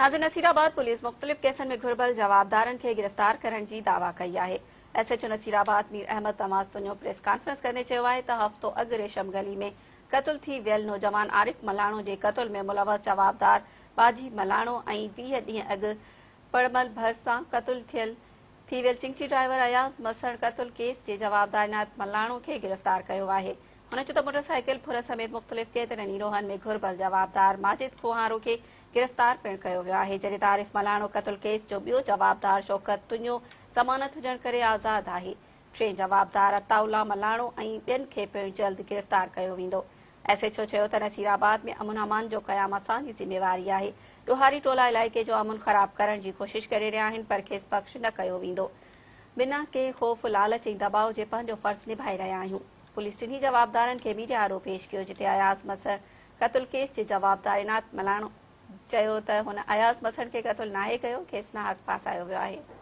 ناظر نصيرآباد پوليس مختلف ڪيسن ۾ گهربل جوابدارن کي گرفتار ڪرڻ جي دعويٰ ڪئي آهي. S H O Nasirabad Mir Ahmed Nawaz Tunio press conference ڪندي چيو آهي ته هفتو اڳ ريشم گلي ۾ قتل ٿي ويل نوجوان عارف ملاڻو جي قتل ۾ ملوث جوابدار ٻاجهي ملاڻو ۽ 20 ڏينهن اڳ پڙمل ڀرسان قتل ٿيل ٿي ويل چنگچي ڊرائيور اياز مسڻ قتل ڪيس جي جوابدار عنايت ملاڻو کي گرفتار ڪيو آهي. هن چيو ته موٽر سائيڪل ڦر سميت مختلف ڪيترن ئي ڏوهن ۾ گهربل جوابدار ماجد کوهارو کي گرفتار پڻ ڪيو ويو آهي، جڏهن ته عارف ملاڻو قتل ڪيس جو ٻيو جوابدار شوڪت تنيو ضمانت هجڻ ڪري آزاد آهي. ٽئين جوابدار عطاء الله ملاڻو ۽ ٻين کي پڻ جلد گرفتار ڪيو ويندو. ايس ايڇ او چيو ته نصير آباد ۾ امن امان جو قيام اسان جي ذميواري آهي، ڏوهاري ٽولا علائقي جو امن خراب ڪرڻ جي ڪوشش ڪري رهيا آهن پر کيس بخش نه ڪيو ويندو. بنا ڪنهن خوف، لالچ ۽ دٻاء جي پنهنجو فرض نڀائي رهيا آهيون. پوليس ٽنهي جوابدارن کي ميڊيا آڏو پيش ڪيو جتي اياز مسڻ قتل ڪيس جي جوابدار عنايت ملاڻو چيو ته هن اياز مسڻ کي قتل ناهي ڪيو، کيس ناحق ڦاسايو ويو آهي.